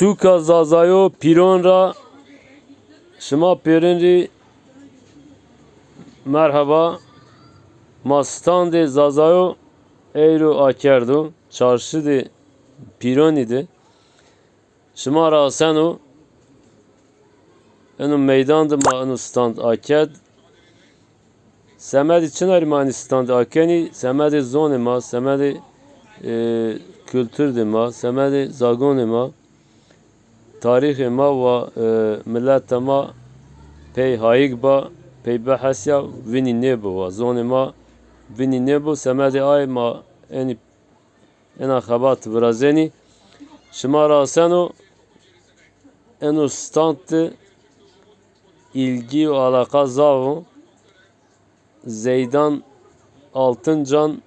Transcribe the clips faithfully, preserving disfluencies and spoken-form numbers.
Tûka Zazayo pîron ra şima pêrin rî merheba. Ma standê Zazayo eyro akerdo çarşidê pîronî de. Şima ra aseno eno meydan de ma eno stand akerd. Semedê çina rî ma enî stand akenî? Semedê zonê ma, semedê, e, kulturdê ma, semedê zagonê ma, tarîxê ma wa, e, mileta ma pey hayig ba, pey bihesya, vinî nêbo wa. Zonê ma vinî nêbo, semedê ay ma enî ena xebat virazenî. Şima ra aseno eno stand de îlgî û alaqa zaf o. Zeydan Altıncan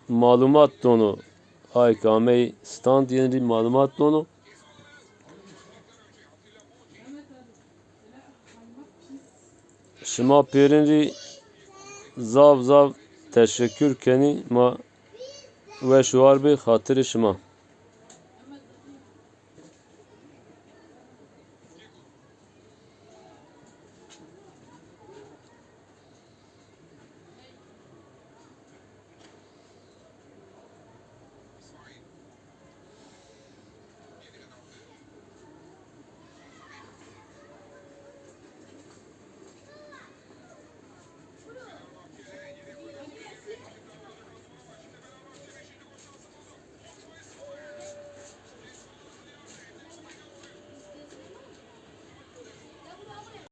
malumat dono. Ay ke amey stand yin rî malumat dono. Şima pêrin rî zaf zaf teşekkür kenî, ma weş û war bê xatirê şima.